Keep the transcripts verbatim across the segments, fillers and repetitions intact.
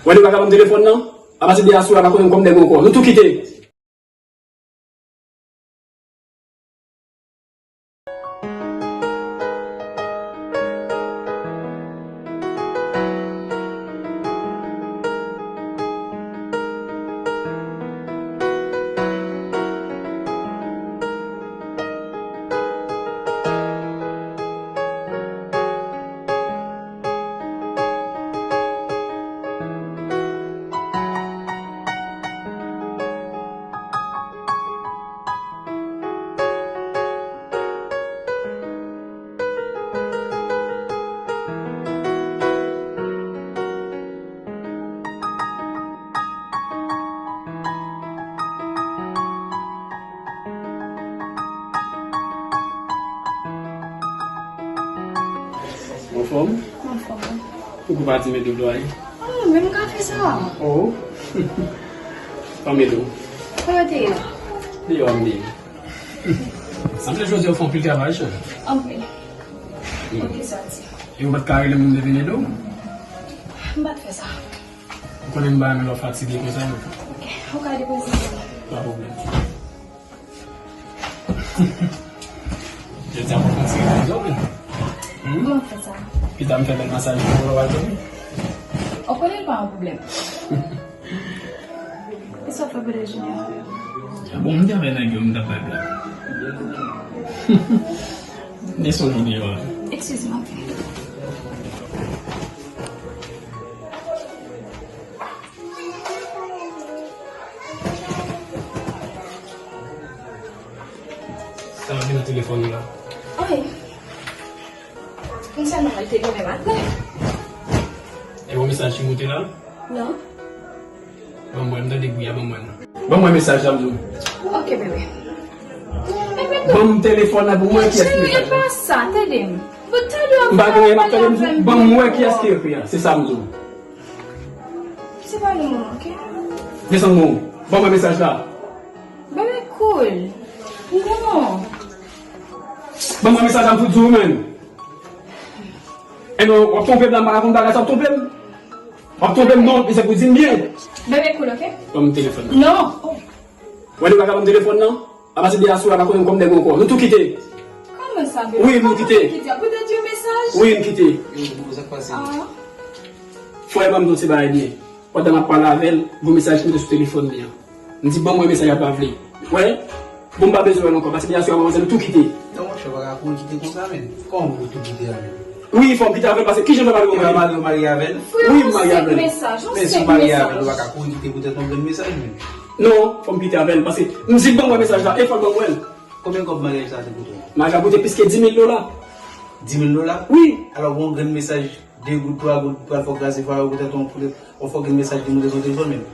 Wè, nou pa ka ban m telefòn nan. Apati de aswè a, pa konnen m kòm nèg ankò. Nou tou kite. Ou anfòm? Anfòm. Ou kou pati met dlo dlo a ye? Ah, men m ka fè sa. Oh. Pa met dlo. Kòman te ye? Deyò a m te ye. Sanble jodi a w fè anpil travay, cheri. Anpil. Poukisa w di? E ou pa t ka rele m, m te vin ede w? M pa t fè sa. Ou konnen m pa renmen lè w fatige konsa, non. Ok, ou ka depoze m. Pa pwoblèm. Jodi a, mwen fè ti repoze w, wi. Hmm? Kòman fè sa? Pita m fè bèl masaj pou ou lè w al dòmi. Ou konnen l pa yon pwoblèm. E sa w fè Brother Junior? Ah bon, m te avè nèg yo, m t ap bay blag. Men son Junior a. Excuse-moi. Sa ap vin nan telefòn ou la. Wi. Konsènan mwen te demen maten. E yon mesaj ki moute la? Non. Ban mwen, m tande bri a, ban mwen. Ban mwen mesaj la, m di w. Ok, bebe. Ban m telefòn nan pou mwen, kiyès ki mesaj la? Cheri, e pa sa, tande m. Bon, tande w. M pa gen anyen, m ap tande, m di w, ban m wè kiyès ki ekri a. Se sa m di w. Se pa le moman, ok? Desann mwen. Ban mwen mesaj la. Bebe, cool. Non. Ban mwen mesaj la, m tou di w, menm. Ebyen, w ap twonpe m la, m pa ka konn bagay sa, w ap twonpe m. W ap twonpe m, non, e se pou di m byen. Bebe, cool, ok? Ban m telefòn nan. Non. Wè, nou pa ka ban m telefòn nan. Apati de aswè a, pa konnen m kòm nèg ankò. Nou tou kite. Kòman sa, bebe? Wi, nou kite. Kòman sa, kite? Poutèt yon mesaj? Wi, m kite. Yo, sa k pase? Ah. Frè, ban m di w ti bagay byen. Pandan m ap pale avè l, gon mesaj ki moute sou telefòn li an. M di, ban mwen mesaj la, pa vle. Wè? Bon, m pa bezwen wè l ankò, paske byen aswè a manzè nou tou kite. Non, monchè, w pa ka kouri kite konsa, menm. Kòman pou tou kite a, menm? Wi, fò m kite avè l, paske kijan m fè pale pou mwen? Ou marye avè l? Wi, m marye avè l. Men si w marye avè l, ou pa ka kouri kite poutèt yon grenn mesaj, menm. Non, fò m kite avè l, paske m di l ban mwen mesaj la, e fò l ban mwen l. Konbyen kòb maryaj sa a te koute w? Maryaj la koute plis ke dis mil dola. Dis mil dola? Wi. Alò, yon grenn mesaj, de goud, twa goud, pral fè w kraze fwaye w poutèt yon, poutèt yon fòk grenn mesaj ki moute sou telefòn menm.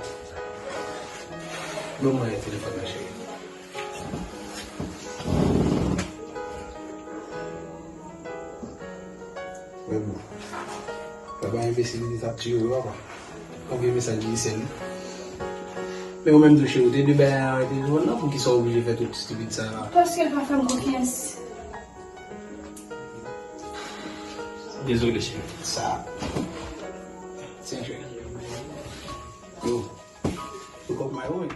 Ban mwen telefòn nan, cheri. Wè bon. Papa enbesil, li t ap tiye w, papa. Konbyen mesaj li sèl? Men ou menm tou, cheri, ou te dwe bay arete telefòn nan, poukisa w oblije fè tout stipid sa a? Paske l pa fè m konfyans. Dezole, cheri. Sa. Tiens, cheri. Yo. Ou kòb may ou, wi.